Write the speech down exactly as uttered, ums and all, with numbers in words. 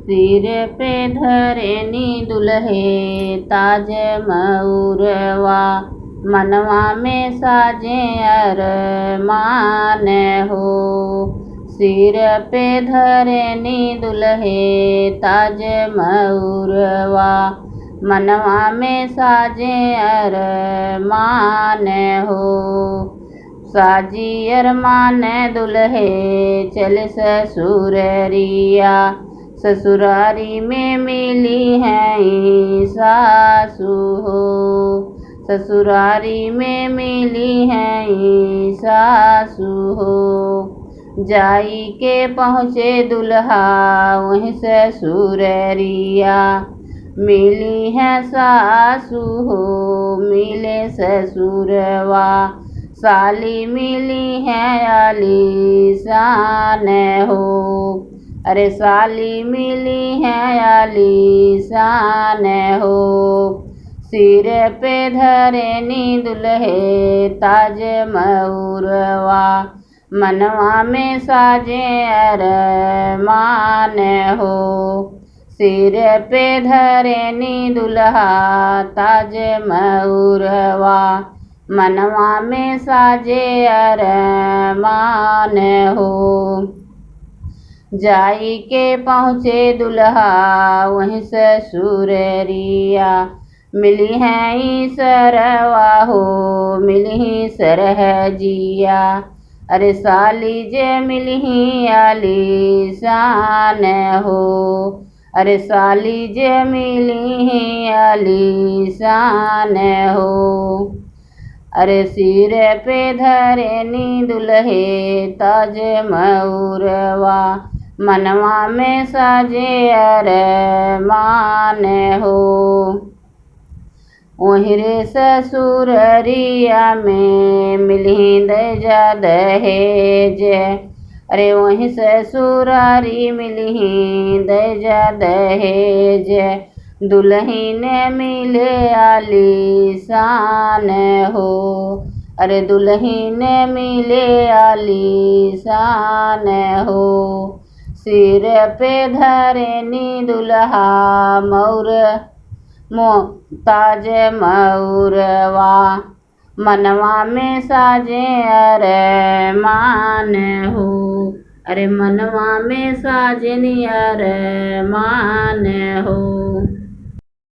सिर पे धरेनी दुलहे ताज मउरवा, मनवा में साजे अरमान हो। सिर पे धरेनी दुलहे ताज मउरवा, मनवा में साजे अरमान हो। साजी अरमान दुलहे चल ससुररिया, ससुरारी में मिली हैं सासू हो। ससुरारी में मिली हैं सासू हो। जाई के पहुँचे दुलहा वहीं ससुररिया, मिली हैं सासू हो, मिले ससुरवा। साली मिली हैं आलीशान हो, अरे साली मिली हैं आलीशान हो। सिर पे धरेनी दुलहे ताज मउरवा, मनवा में साजे अरमान हो। सिर पे धरेनी दुलहा ताज मउरवा, मनवा में साजे अरमान हो। जाई के पहुँचे दुलहा वहीं ससुररिया, मिली हैं सरवा हो, मिली सरहजिया। अरे साली जे मिली आलीशान हो, अरे साली जे मिली आलीशान हो। अरे सिर पे धरेनी दुलहे ताज मउरवा, मनवा में साजे अरमान हो। ओहिरे ससुररिया में मिली दहेज दहेज, अरे वहीं ससुरारी मिली दहेज दहेज। दुलहिन मिले आलीशान हो, अरे दुलहिन मिले आलीशान हो। सिर पे धरेनी दुलहा मउर मो-, ताज मउरवा, मनवा में साजे अरमान हो, अरे मनवा में साजनी अरमान हो।